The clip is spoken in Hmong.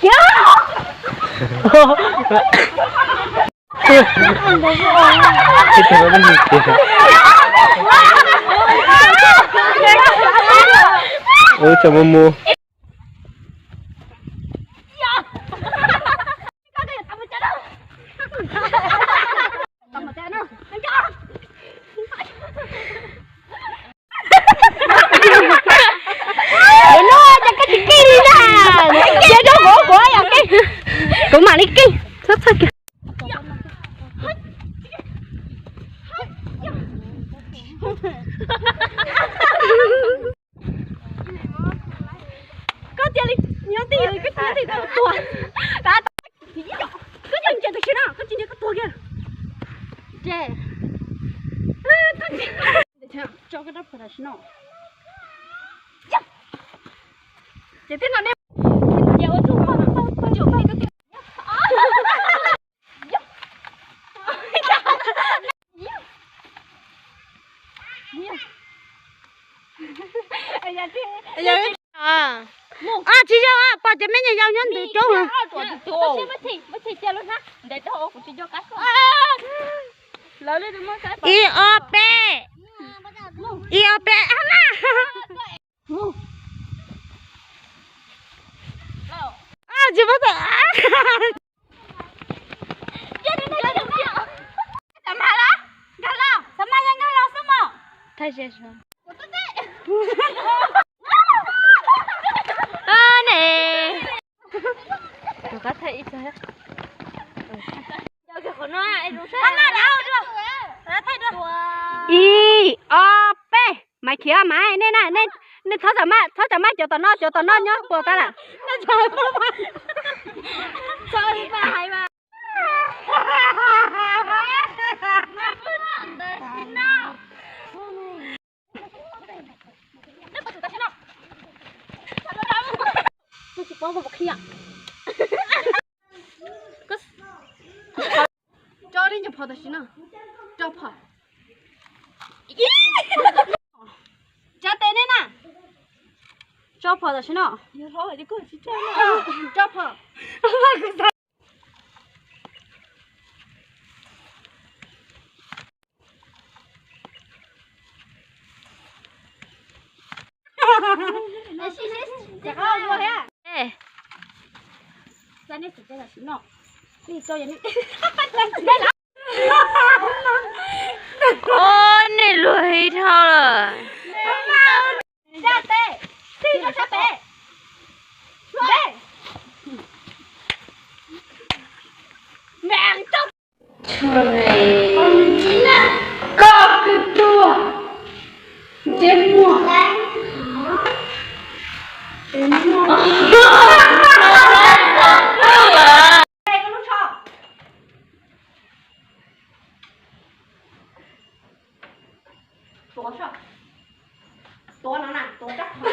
Ib tug lub ntsej muag tiag. Ua tsaug mus mus. Ua no ces koj tsis kij li na. Ces rau kuv, kuv yog kij, kuv mam li kij. Txhob txhawj kiag. Koj cia li nyob twj ywm, koj cia li koj tuag. Koj cia li ntsia tam sim no, koj cia li koj tuag kiag. Tso koj rab phom tam sim no. Ces thiab no nej, ces ua tsuj koj, koj tsuj koj, koj Tsis yog, pom cov me nyuam yaus nyob ntawm roob. Ib ob peb, ib ob peb na. Tsis muab tawm. Ib ob peb, Maiv Khiav, Maiv, nej na, nej txhob txawm maj, txhob txawm maj, cov tom no, cov tom no nyob puas tag lawm. Tso li nyuag phom tam sim no. Tso phom. Tsa tes nej na. Tso phom tam sim no. Tso phom. Ua nej luag ib dhau lawm. Koj kwv tuag, ntsej muag. Tuav no na, tuav rab phom.